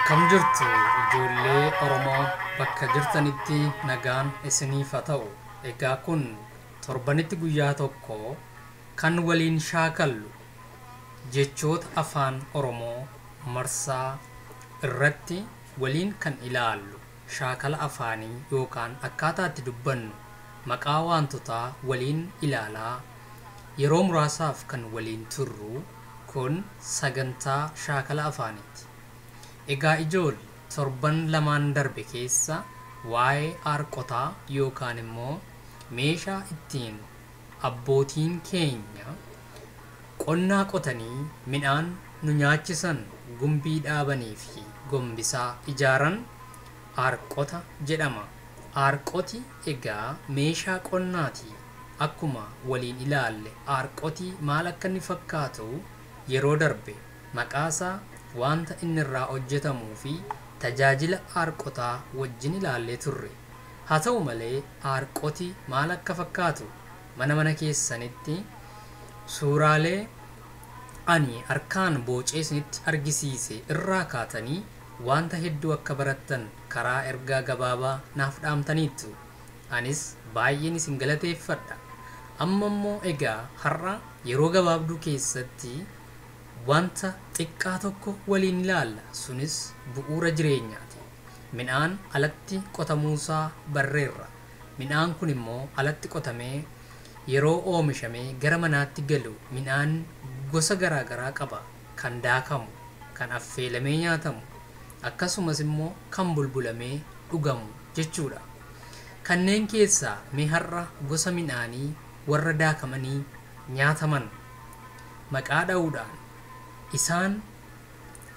Akkam jirtu ijoollee Oromoo bakka jirtanitti nagaan isiniif haa ta'u. Egaa kun torbanitti guyyaa tokko kan waliin shaakallu jechoota afaan Oromoo marsaa irratti waliin kan ilaallu shaakala afaanii yookaan akkaataa itti dubbannu maqaa wantotaa waliin ilaalaa yeroo muraasaaf kan waliin turru kun sagantaa shaakala afaaniiti. Egaa ijoollee torban lamaan darbe keessa waa'ee aarqotaa yookaan immoo meeshaa ittiin abbootiin keenya qonnaa qotanii midhaan nu nyaachisan gumbii dhaabanii fi gombisaa ijaaran aarqota jedhama. Aarqoti egaa meeshaa qonnaati. Akkuma waliin ilaalle aarqoti maal akka inni fakkaatu yeroo darbe maqaasaa wanta inni irraa hojjetamuu fi tajaajila aarqotaa wajjin ilaallee turre. Haa ta'u malee aarqoti maal akka fakkaatu mana mana keessanitti suuraalee ani harkaan boocee isinitti argisiise irraa kaatanii wanta hedduu akka barattan karaa ergaa gabaabaa naaf dhaamtaniittu. Anis baay'een isin galateeffadha. Amma immoo egaa har'a yeroo gabaabduu keessatti wanta xiqqaa tokko waliin ilaalla. Sunis bu'uura jireenyaati. Midhaan alatti qotamuusaa barreerra. Midhaan kun immoo alatti qotamee yeroo oomishamee gara manaatti galu midhaan gosa garaa garaa qaba. Kan daakamu, kan affeelamee nyaatamu, akkasumas immoo kan bulbulamee dhugamu jechuudha. Kanneen keessaa mee har'a gosa midhaanii warra daakamanii nyaataman maqaa dha'uudhaan isaan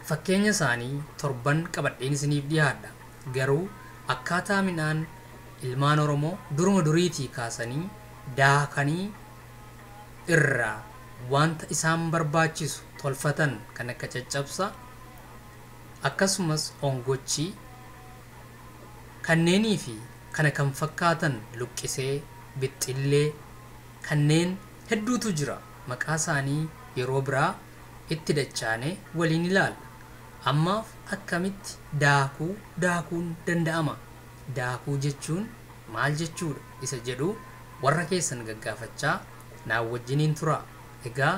fakkeenya isaanii torban qabadheen isiniif dhiyaadha. Garuu akkaataa midhaan ilmaan Oromoo duruma duriitii kaasanii daakanii irraa wanta isaan barbaachisu tolfatan kan akka caccabsaa akkasumas hongochii kanneenii fi kana kan fakkaatan luqqisee, bixxillee kanneen hedduutu jira. Maqaa isaanii yeroo biraa itti dachaanee waliin ilaalla. Ammaaf akkamitti daakuu daakuun danda'ama? Daakuu jechuun maal jechuudha? Isa jedhu warra keessan gaggaafachaa naan wajjiniin tura. Egaa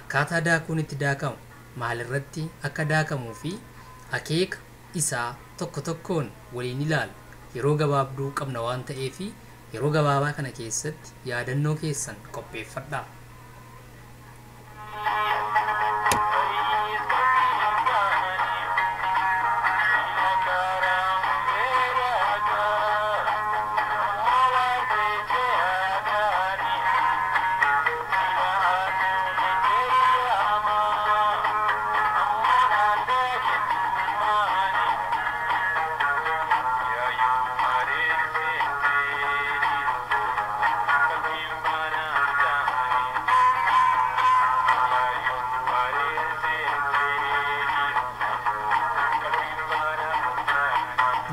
akkaataa daakuun itti daakamu maalirratti akka daakamuu fi akeeka isaa tokko tokkoon waliin ilaalla. Yeroo gabaabduu qabna waan ta'eef yeroo gabaabaa kana keessatti yaadannoo keessan qopheeffadhaa.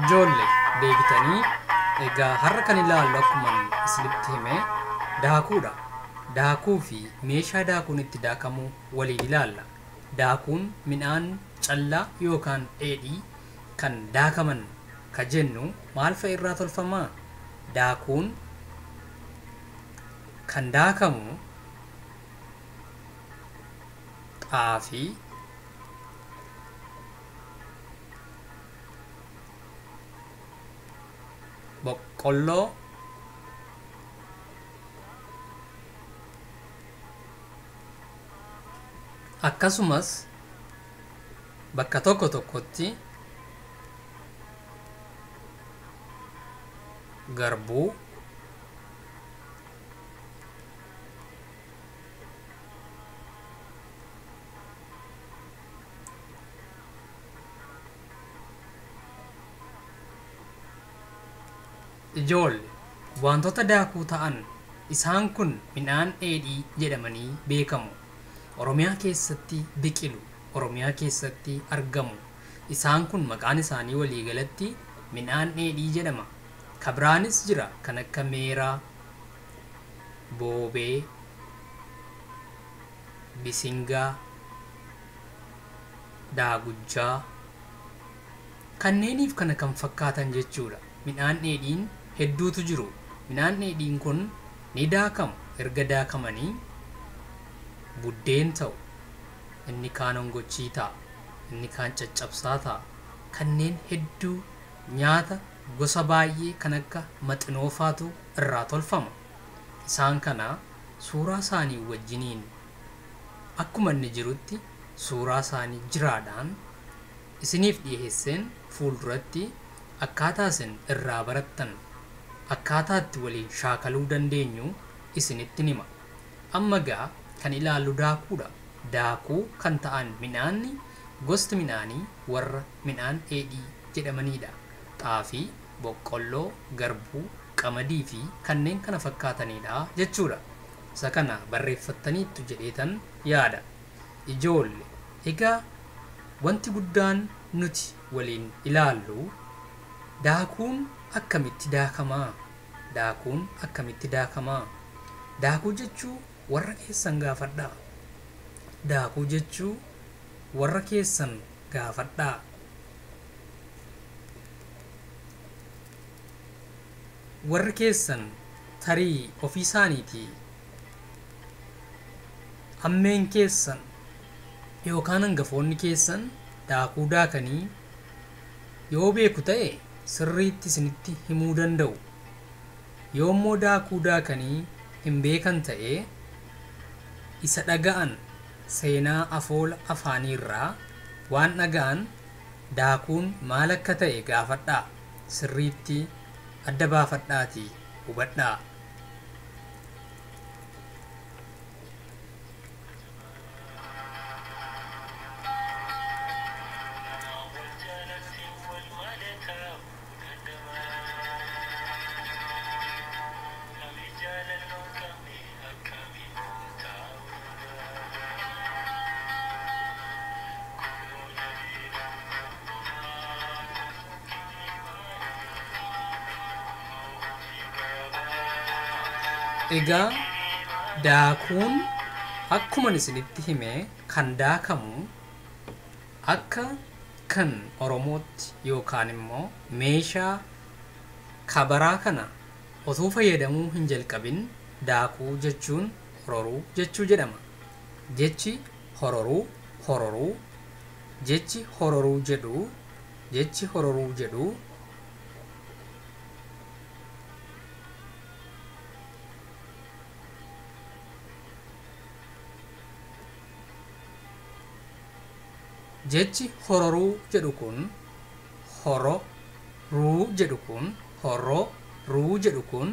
Ijoollee deebitanii egaa har'a kan ilaallu akkuma isinitti hime daakuudha. Daakuu fi meeshaa daakuun itti daakamu waliin ilaalla. Daakuun midhaan callaa yookaan dheedhii kan daakaman ka jennu maal fa'a irraa tolfamaa? Daakuun kan daakamu xaafii, boqqolloo, akkasumas bakka tokko tokkotti garbuu, Ijoollee wantoota daakuu ta'an isaan kun midhaan dheedhii jedhamanii beekamu. Oromiyaa keessatti biqilu. Oromiyaa keessatti argamu. Isaan kun maqaan isaanii waliigalatti midhaan dheedhii jedhama. Kabiraanis jira kan akka meeraa, boobee, bisingaa, daagujjaa, Kanneeniif kana kan fakkaatan jechuudha. Midhaan dheedhiin hedduutu jiru. Midhaan dheedhiin kun ni daakamu. Erga daakamanii buddeen ta'u. Inni kaan hongochii ta'a. Inni kaan caccabsaa ta'a. Kanneen hedduu nyaata gosa baay'ee kan akka maxinoofaatu irraa tolfama. Isaan kana suuraa isaanii wajjiniin akkuma inni jirutti suuraa isaanii jiraadhaan isiniif dhiyeesseen fuulduratti akkaataa isin irraa barattan akkaataa itti waliin shaakaluu dandeenyu isinitti hima. Amma gaa kan ilaallu daakuudha. Daakuu kan ta'an midhaanni gosti midhaanii warra midhaan dheedhii jedhamanidha. Xaafii, boqqolloo, garbuu, qamadii fi kanneen kana fakkaatanidha jechuudha. Isa kana barreeffattaniittu jedheetan yaada. Ijoolle, egaa wanti guddaan nuti waliin ilaallu daakuun akkamitti daakamaa? Daakuun akkamitti daakamaa? Daakuu jechuu warra keessan gaafadhaa. Daakuu jechuu warra keessan gaafadhaa. Warri keessan tarii ofii isaaniitii ammeen keessan yookaan hangafoonni keessan daakuu daakanii yoo beeku ta'e sirriitti isinitti himuu danda'u. Yoo immoo daakuu daakanii hin beekan ta'e isa dhaga'an seenaa afoola afaaniirraa waan dhaga'an daakuun maal akka ta'e gaafadhaa. Sirriitti adda baafadhaatii hubadhaa. Egaa daakuun akkuma isinitti hime kan daakamu akka kan Oromootti yookaan immoo meeshaa kabaraa kana osoo fayyadamuu hin jalqabin daakuu jechuun hororuu jechuu jedhama. Jechi hororuu hororuu jechi hororuu jedhu jechi hororuu jedhu jechi hororuu jedhu kun hororuu jedhu kun hororuu jedhu kun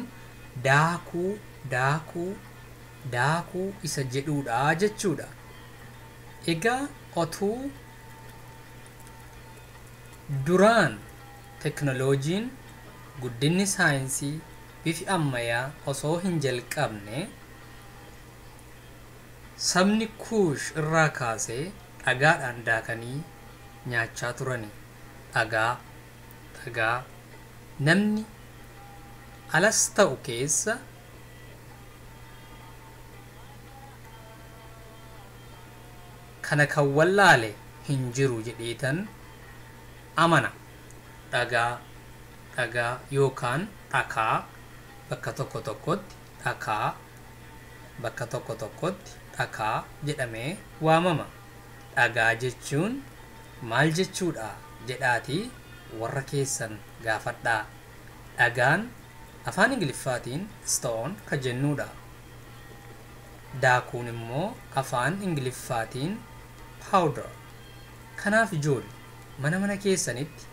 daakuu daakuu daakuu isa jedhuudha jechuudha. Egaa otuu duraan teknooloojiin guddinni saayinsii bifi ammayyaa osoo hin jalqabne sabni Kuush irraa kaasee dhagaadhaan daakanii nyaachaa turani. Dhagaa namni alas ta'u keessa kana kan wallaale hin jiru jedheetan amana. Dhagaa yookaan dhakaa bakka tokko tokkotti dhakaa bakka tokko tokkotti dhakaa jedhamee waamama. Dhagaa jechuun maal jechuudha jedhaatii warra keessan gaafadhaa. Dhagaan afaan Ingiliffaatiin stone kan jennuudha. Daakuun immoo afaan Ingiliffaatiin powder. Kanaaf ijoollee mana mana keessanitti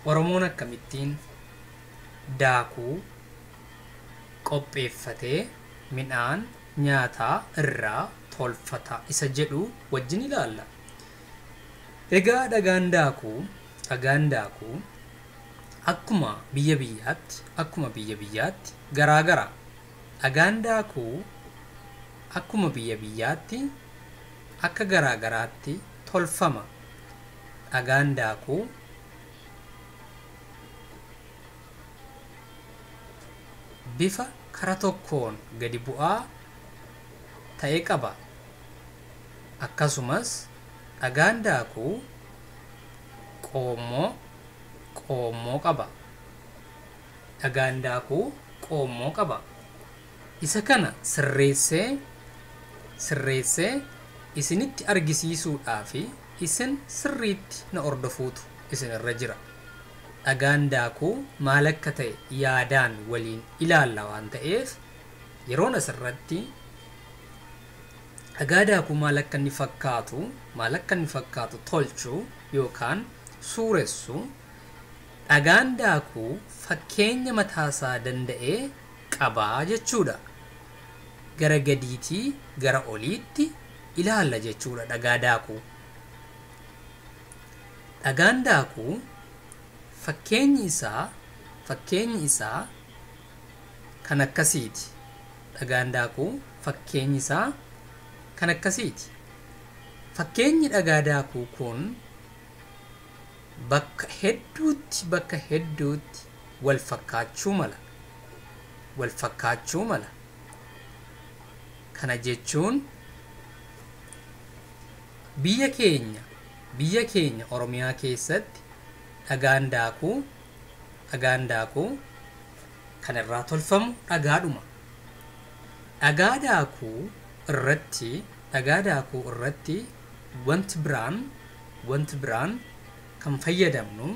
Oromoon akkamittiin daakuu qopheeffatee midhaan nyaataa irraa tolfata isa jedhu wajjin ilaalla. Egaa dhagaan daakuu akkuma biyya biyyaatti garaagara. Dhagaan daakuu akkuma biyya biyyaatti akka garaagaraatti tolfama. Dhagaan daakuu bifa kara tokkoon gadi bu'aa ta'e qaba. Akkasumas dhagaan daakuu qoommoo qoommoo qaba. Dhagaan daakuu qoommoo qaba. Isa kana sirreessee isinitti argisiisuudhaaf isin sirriitti na hordofuutu isin irra jira. Dhagaan daakuu maal akka ta'e yaadaan waliin ilaalla waan ta'eef yeroon asirratti dhagaa daakuu maal akka inni fakkaatu tolchuu yookaan suuressu dhagaan daakuu fakkeenya mataasaa danda'ee qabaa jechuudha. Gara gadiitii gara oliitti ilaalla jechuudha dhagaa daakuu. Dhagaan daakuu fakkeenyi isaa kan akkasiiti. Dhagaan daakuu fakkeenyi isaa kan akkasiiti. Fakkeenyi dhagaa daakuu kun bakka hedduutti wal fakkaachuu mala. Kana jechuun biyya keenya Oromiyaa keessatti dhagaan daakuu kan irraa tolfamu dhagaadhuma. Dhagaa daakuu irratti wanti biraan kan fayyadamnu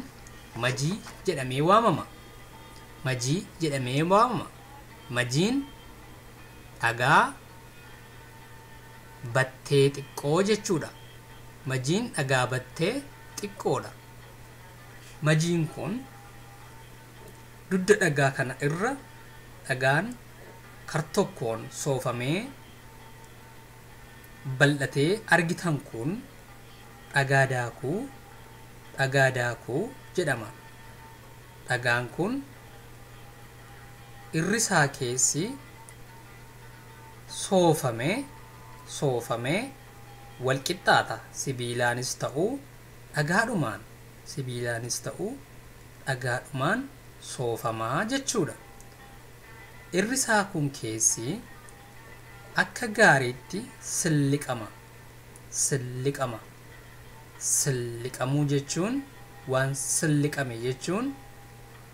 majii jedhamee waamama. Majiin dhagaa battee xiqqoo jechuudha. Majiin dhagaa battee xiqqoodha. Majiin kun dugda dhagaa kana irra dhagaan kartokkoon soofamee bal'atee argitan kun dhagaa daakuu jedhama. Dhagaan kun irrisaa keessi soofamee wal qixxaata. Sibiilaanis ta'uu dhagaadhumaan soofamaa jechuudha. Irrisaa kun keessi akka gaariitti silliqama. Silliqamuu jechuun waan silliqame jechuun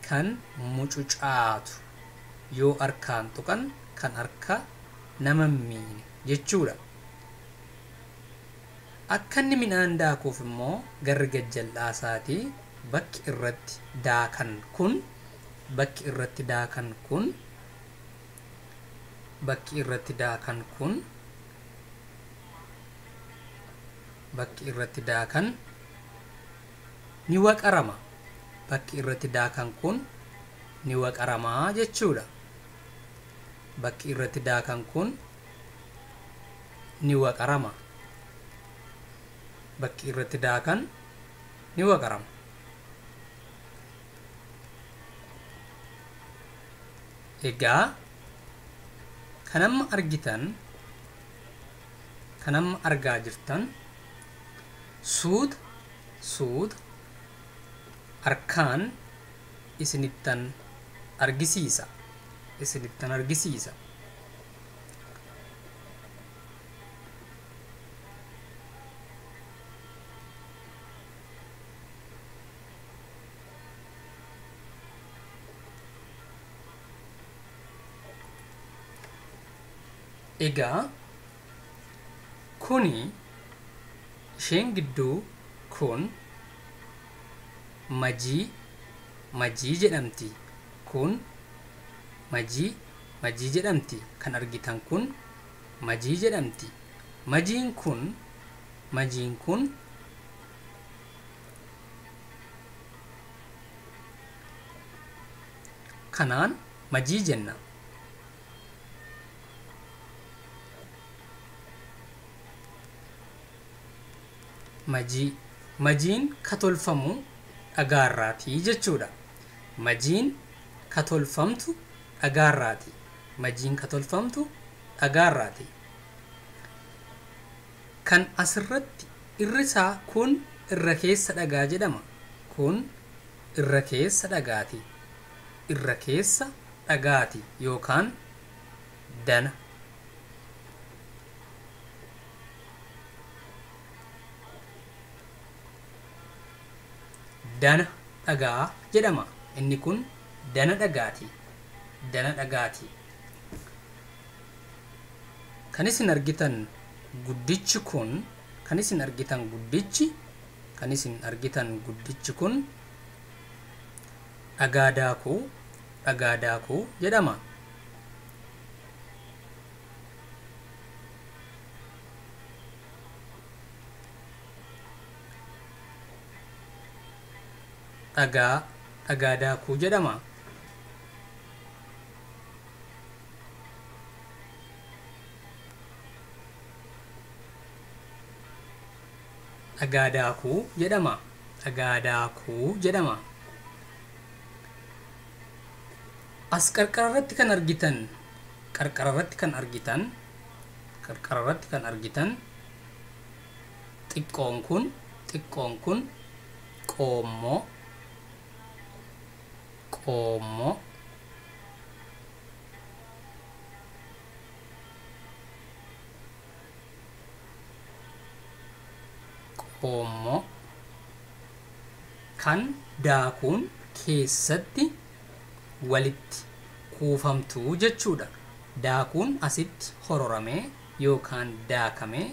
kan mucucaatu yoo harkaan tuqan kan harka nama miine jechuudha. Akka inni midhaan daakuuf immoo garri gajjallaa isaatii bakki irratti daakan kun ni waqarama. Bakki irratti daakan kun ni waqaramaa jechuudha. Bakki irratti daakan kun ni waqarama. Bakki irratti daakan ni waqarama. Egaa kan amma argaa jirtan suuta harkaan isinittan argisiisa. Egaa kuni isheen gidduu kun majii jedhamti. Kun majii jedhamti. Kan argitan kun majii jedhamti. Majiin kun kanaan majii jenna. Majiin ka tolfamu dhagaarraatii jechuudha. Majiin ka tolfamtu dhagaarraati. Kan asirratti irrisaa kun irra keessa dhagaa jedhama. Kun irra keessa dhagaati. Irra keessa dhagaati yookaan dana. Dana dhagaa jedhama. Inni kun dana dhagaati. Dana dhagaati. Kan isin argitan guddichi kun, kan isin argitan guddichi, kan isin argitan guddichi kun dhagaa daakuu, dhagaa daakuu jedhama. Dhagaa daakuu jedhama. Dhagaa daakuu jedhama. Dhagaa daakuu jedhama. As qarqara irratti kan argitan, qarqara irratti kan argitan, qarqara irratti kan argitan xiqqoon kun, xiqqoon kun qoommoo, qoommoo, qoommoo kan daakuun keessatti walitti kuufamtu jechuudha. Daakuun asitti hororamee yookaan daakamee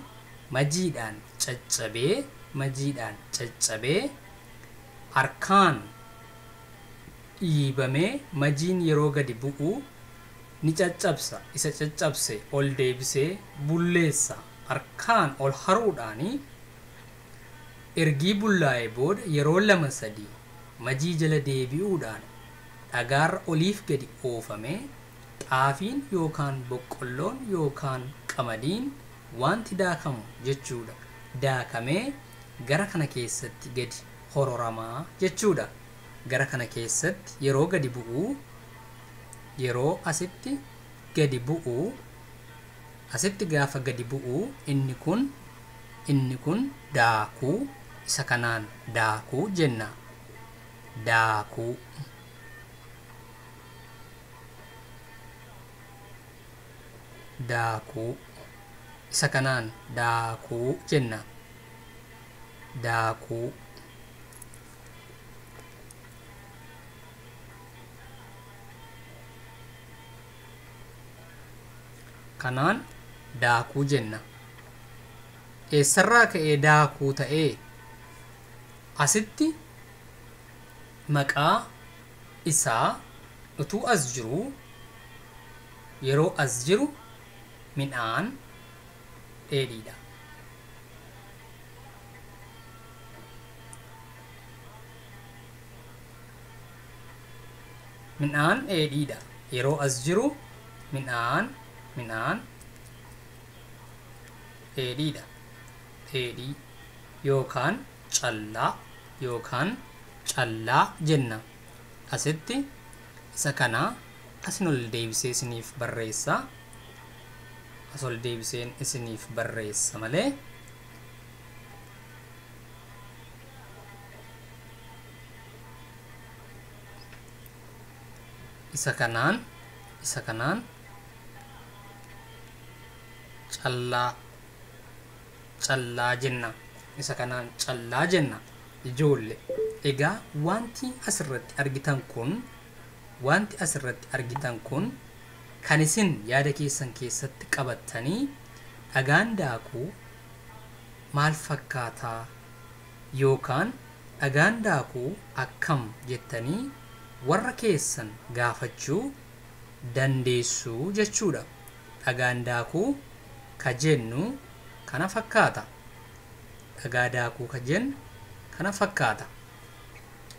majiidhaan caccabee, majiidhaan caccabee harkaan dhiibamee majiin yeroo gadi bu'u ni caccabsa. Isa caccabse ol deebisee bulleessa. Harkaan ol haruudhaani ergii bullaa'ee booda yeroo 2-3 majii jala deebi'uudhaan dhagaarra oliif gadi oofamee xaafiin yookaan boqqolloon yookaan qamadiin wanti daakamu jechuudha. Daakamee gara kana keessatti gadi hororamaa jechuudha. Gara kana keessatti yeroo gadi bu'u, yeroo asitti gadi bu'u, asitti gaafa gadi bu'u inni kun daakuu, isa kanaan daakuu jenna. Daakuu. Daakuu. Isa kanaan daakuu jenna. Daakuu. Kanaan daakuu jenna. Eessarraa ka'ee daakuu ta'ee asitti maqaa isaa utuu as jiru, yeroo as jiru midhaan dheedhiidha. Midhaan dheedhiidha. Yeroo as jiru midhaan dheedhiidha. Dheedhii yookaan callaa, yookaan callaa jenna. Asitti isa kana asin ol deebisee isiniif barreessa. As ol deebiseen isiniif barreessa malee isa kanaan callaa, callaa jenna. Isa kanaan callaa jenna. Ijoollee, egaa wanti asirratti argitan kun, wanti asirratti argitan kun kan isin yaada keessan keessatti qabattanii dhagaan daakuu maal fakkaataa yookaan dhagaan daakuu akkam jettanii warra keessan gaafachuu dandeessuu jechuudha. Dhagaan daakuu ka jennu kana fakkaata. Dhagaa daakuu ka jennu kana fakkaata.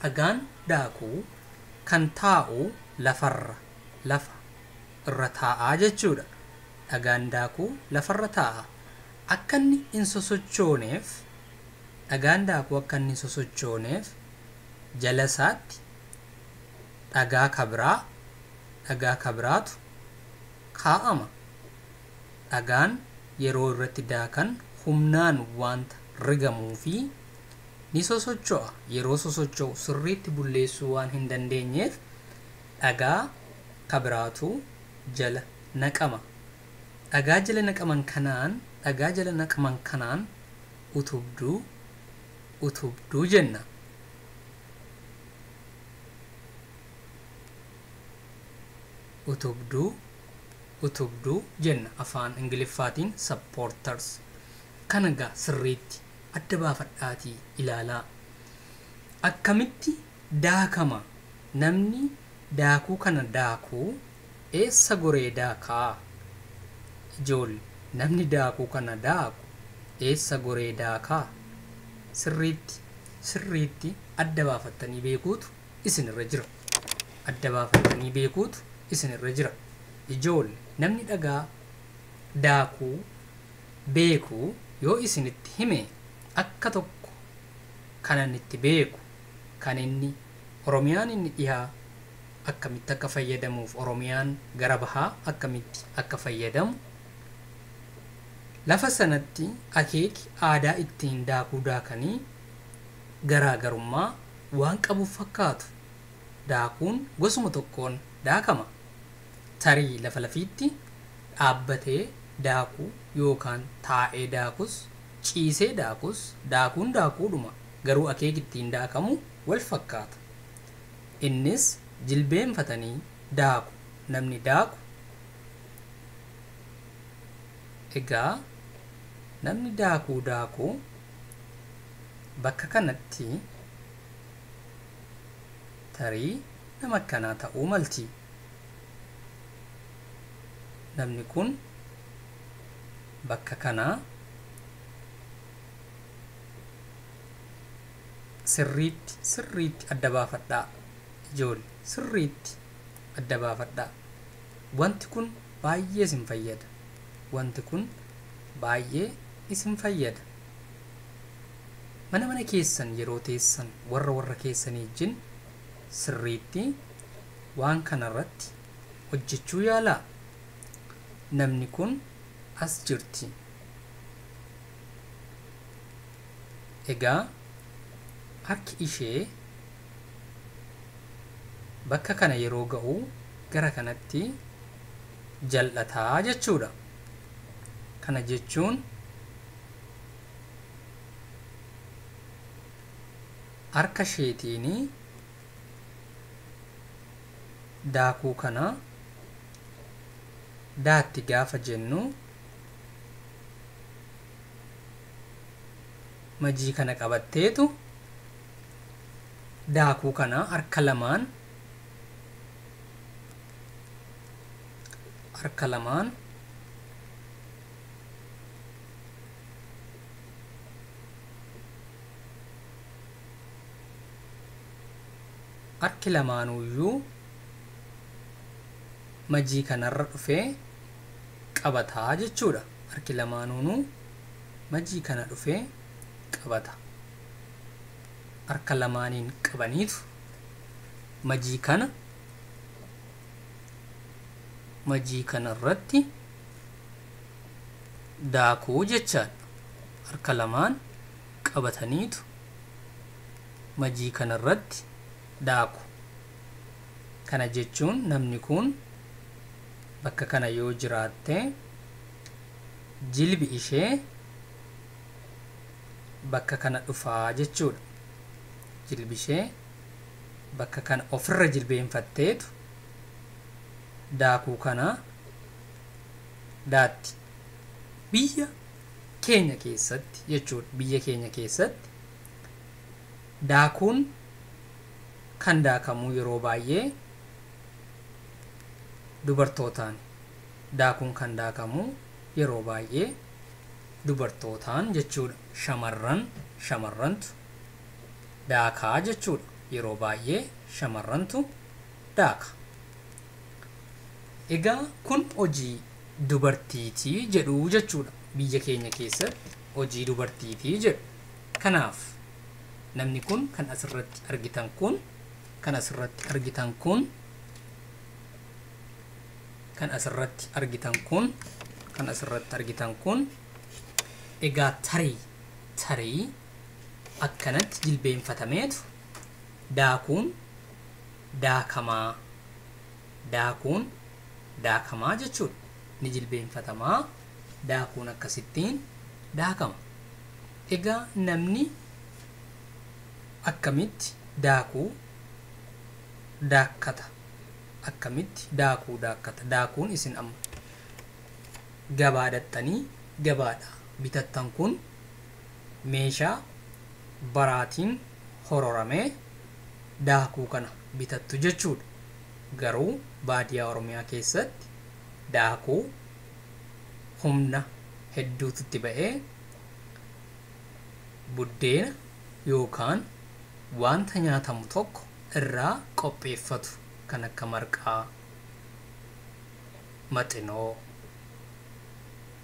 Dhagaan daakuu kan taa'u lafarra, lafa irra taa'aa jechuudha. Dhagaan daakuu lafarra taa'a. Akka inni hin sosochooneef, dhagaan daakuu akka inni hin sosochooneef jala isaatti dhagaa kabraa, dhagaa kabraatu kaa'ama. Dhagaan yeroo irratti daakan humnaan wanta rigamuu fi ni sosocho'a. Yeroo sosocho'u sirriitti bulleessuu waan hin dandeenyeef dhagaa kabraatu jala naqama. Dhagaa jala naqaman kanaan, dhagaa jala naqaman kanaan utubduu, utubduu jenna. Utubduu, utubduu jenna afaan Ingiliffaatiin supporters. Kana egaa sirriitti adda baafadhaatii ilaalaa. Akkamitti daakama? Namni daakuu kana daakuu eessa goree daakaa? Ijoolle, namni daakuu kana daaku eessa goree daakaa? Sirriitti sirriitti adda baafattanii beekuutu isinirra jira. Adda baafattanii beekuutu isinirra jira. Ijoolle, namni dhagaa daakuu beekuu yoo isinitti hime akka tokko kanan itti beeku kan inni Oromiyaan inni dhihaa akkamitti akka fayyadamuuf Oromiyaan gara bahaa akkamitti akka fayyadamu lafa sanatti akeeki aadaa ittiin daakuu daakanii garaagarummaa waan qabuuf fakkaatu. Daakuun gosuma tokkoon daakama. Tarii lafa lafiitti dhaabbatee daakuu yookaan taa'ee daakus ciisee daakus daakuun daakuudhuma, garuu akeeki ittiin daakamu wal fakkaata. Innis jilbeenfatanii daaku. Namni daaku egaa namni daakuu daakuu bakka kanatti tarii nama akkanaa ta'uu malti. Namni kun bakka kanaa sirriitti sirriitti adda baafadhaa. Ijoolle, sirriitti adda baafadhaa. Wanti kun baay'ee isin fayyada. Wanti kun baay'ee isin fayyada. Mana mana keessan yeroo teessan warra warra keessanii wajjin sirriitti waan kanarratti hojjechuu yaalaa. Namni kun as jirti. Egaa harki ishee bakka kana yeroo ga'u gara kanatti jal'ataa jechuudha. Kana jechuun harka isheetiin daakuu kana daatti gaafa jennu majii kana qabatteetu daakuu kana harka lamaan harki lamaanuyyuu majii kanarra dhufee qabataa jechuudha. Harki lamaanuunuu majii kana dhufee qabata. Harka lamaaniin qabaniitu majii kana irratti daakuu jechaadha. Harka lamaan qabataniitu majii kana irratti daaku. Kana jechuun namni kun bakka kana yoo jiraatte jilbi ishee bakka kana dhufaa jechuudha. Jilbi ishee bakka kana ofirra jilbeenfatteetu daakuu kana daatti. Biyya keenya keessatti jechuudha. Biyya keenya keessatti daakuun kan daakamuu yeroo baay'ee dubartootaan. Daakuun kan daakamuu yeroo baay'ee dubartootaan jechuudha. Shamarrantu daakaa jechuudha. Yeroo baay'ee shamarrantu daaka. Egaa kun hojii dubartiitii jedhu jechuudha. Biyya keenya keessatti hojii dubartiitii jedhu. Kanaaf namni kun kan asirratti argitan kun kan asirratti argitan kun kan asirratti argitan kun kan asirratti argitan kun egaa tarii akkanatti jilbeenfatameetu daakuun daakamaa daakuun daakamaa jechuudha. Ni jilbeenfatamaa daakuun akkasittiin daakama. Egaa namni akkamitti daakuu daakkata? Akkamitti daakuu daakkata? Daakuun isin amma gabaa dhaxxanii gabaadha bitattan kun meeshaa baraatiin hororamee daakuu kana bitattu jechuudha. Garuu baadiyaa Oromiyaa keessatti daakuu humna hedduutu itti ba'ee buddeena yookaan wanta nyaatamu tokko irraa qopheeffatu kan akka marqaa, maxinoo,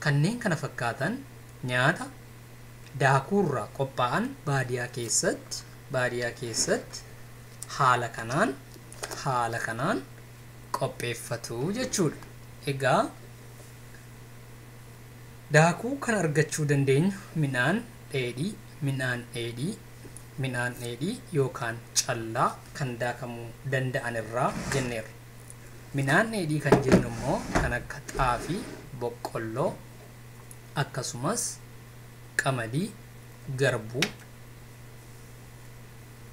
kanneen kana fakkaatan nyaata daakuurraa qophaa'an baadiyaa keessatti haala kanaan qopheeffatu jechuudha. Egaa daakuu kan argachuu dandeenyu midhaan dheedhii yookaan callaa kan daakamuu danda'an irraa jenneerra. Midhaan dheedhii kan jennu immoo kan akka xaafii, boqqolloo, akkasumas qamadii, garbuu,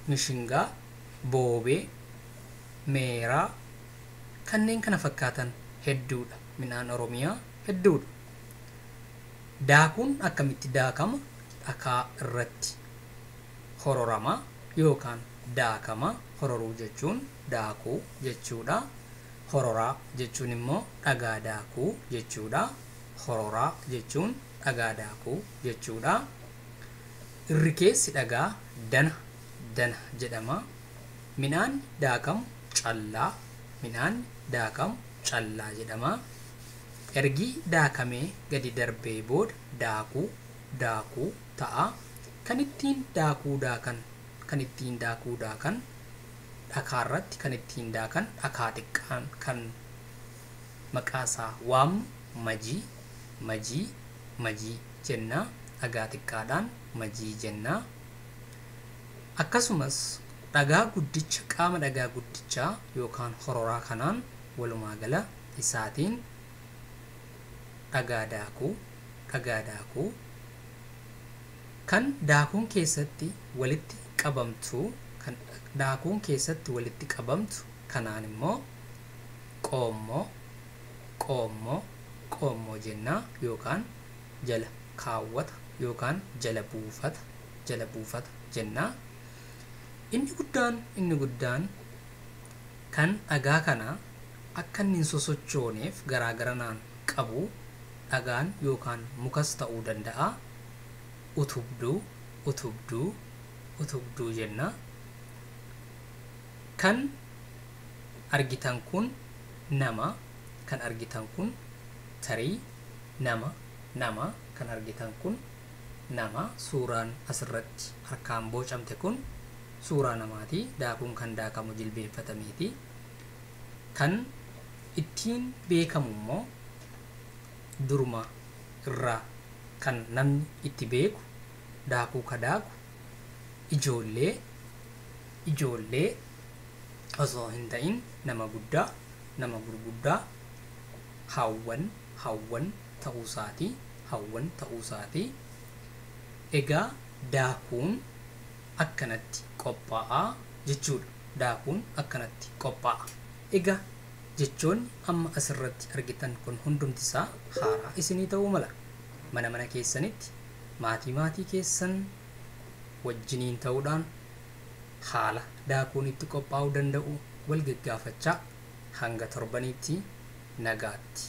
mishingaa, boobee, meeraa, kanneen kana fakkaatan hedduudha. Midhaan Oromiyaa hedduudha. Daakuun akkamitti daakama? Dhakaa irratti hororama yookaan daakama. Hororuu jechuun daakuu jechuudha. Hororaa jechuun immoo dhagaa daakuu jechuudha. Hororaa jechuun dhagaa daakuu jechuudha. Irri keessi dhagaa dana dana jedhama. Midhaan daakamu callaa, midhaan daakamu callaa jedhama. Ergi daakamee gadi darbee booda daakuu daakuu ta'a. Kan ittiin daakuu daakan dhakaa irratti kan ittiin daakan dhakaa xiqqaan kan maqaa isaa waamnu majii, majii, majii jenna. Dhagaa xiqqaadhaan majii jenna. Akkasumas dhagaa guddicha, qaama dhagaa guddichaa yookaan hororaa kanaan walumaa gala isaatiin dhagaa daakuu kan daakuun keessatti walitti qabamtu, kan daakuun keessatti walitti qabamtu kanaan immoo qoommoo, qoommoo, qoommoo jennaa yookaan jala kaawwata yookaan jala buufata, jala buufata jennaa. Inni guddaan kan dhagaa kana akka inni hin sosochooneef garaagaranaan qabu dhagaan yookaan mukas ta'uu danda'a. Utubduu, utubduu, utubduu jenna. Kan argitan kun nama, kan argitan kun tarii nama, nama kan argitan kun nama. Suuraan asirratti harkaan bocamte kun suuraa namaati. Daakuun kan daakamu jilbeenfatameeti. Kan ittiin beekamu immoo duruma irraa kan namni itti beeku daakuu ka daaku ijoollee osoo hin ta'in nama guddaa, nama gurguddaa, hawwan, hawwan ta'uusaati, hawwan ta'uusaati. Egaa daakuun akkanatti qophaa'a jechuudha. Daakuun akkanatti qophaa'a. Egaa jechoonni amma asirratti argitan kun hundumti isaa haaraa isinii ta'uu mala. Mana mana keessanitti maatii maatii keessan wajjiniin ta'uudhaan haala daakuun itti qophaa'uu danda'u wal gaggaafachaa hanga torbaniitti nagaatti.